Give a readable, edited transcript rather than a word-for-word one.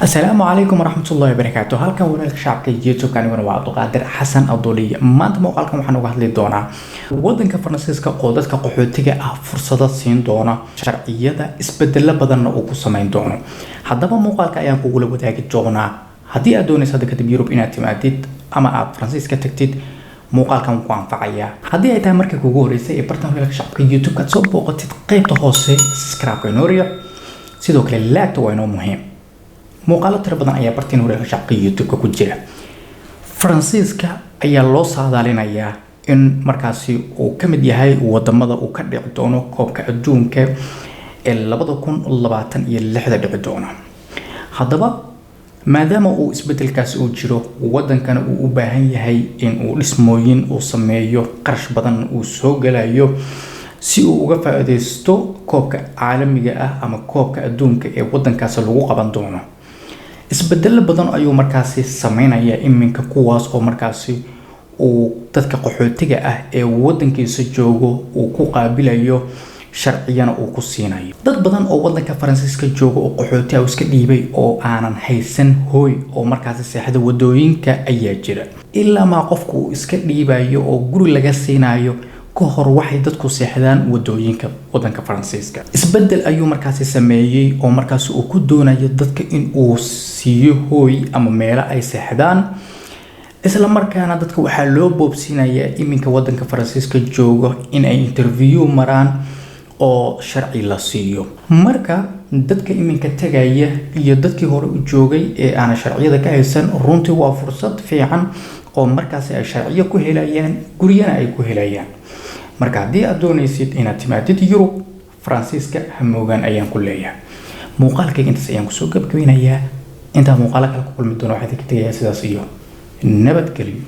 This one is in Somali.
Asalaamu calaykum waraxmatullahi wabarakaatu. Halkan walaalka shacabka YouTube-ka, aniguna waa Cabduqaadir Xasan Aduliye. Maanta muuqaalkan waxaan uga hadli doonaa wadanka Faransiiska oo dadka qaxootiga ah fursado siin doona, sharciyada isbedelo badanna uu ku sameyn doono. Haddaba muuqaalka ayaan kugula wadaagi doonaa. Haddii aad doonayso hadda kadib Yurub inaad timaadid ama aad Faransiiska tagtid, muuqaalkan ku anfacayaa. Haddii ay tahay markii kugu horeysay ee bartan walaalka shacabka YouTube-ka aad soo booqatid, qaybta hoose subscribe-ka inoo riix, sidoo kale like-ta waa inoo muhiim. Muuqaalo tiro badan ayaa bartiin horyaalka shacabka YouTube-ka ku jira. Faransiiska ayaa loo saadaalinayaa in markaasi uu ka mid yahay wadamada uu ka dhici doono koobka adduunka ee 2026-da dhici doona. Haddaba maadaama uu isbedelkaasi uu jiro, wadankana uu u baahan yahay in uu dhismooyin uu sameeyo, qarash badan uu soo galayo si uu uga faa-iideysto koobka caalamiga ah ama koobka adduunka ee wadankaasi lagu qaban doono, isbedelo badan ayuu markaasi sameynayaa iminka, kuwaas oo markaasi uu dadka qaxootiga ah ee wadankiisa joogo uu ku qaabilayo, sharciyana uu ku siinayo. Dad badan oo wadanka Faransiiska jooga oo qaxooti ah iska dhiibay oo aanan haysan hooy oo markaasi seexda wadooyinka ayaa jira. Ilaa maa qofku uu iska dhiibayo oo guri laga siinayo, ka hor waxay dadku seexdaan wadooyinka wadanka Faransiiska. Isbedel ayuu markaasi sameeyey oo markaasi uu ku doonayo dadka in uu siiyo hooy ama meelo ay seexdaan. Isla markaana dadka waxaa loo boobsiinayaa iminka wadanka Faransiiska joogo in ay interview maraan oo sharci la siiyo. Marka dadka iminka tagaya iyo dadkii hore u joogay ee aanan sharciyada ka haysan, runtii waa fursad fiican oo markaasi ay sharciyo ku helayaan, guryana ay ku helayaan. Marka haddii aad doonaysid inaad timaadid Yurub, Faransiiska hamoogaan ayaan ku leeyahay. Muuqaalkayga intaas ayaan kusoo gabagabeynayaa. Intaa muuqaalo kale ku kulmi doono, waxaan idinka tegayaa sidaas iyo nabadgelyo.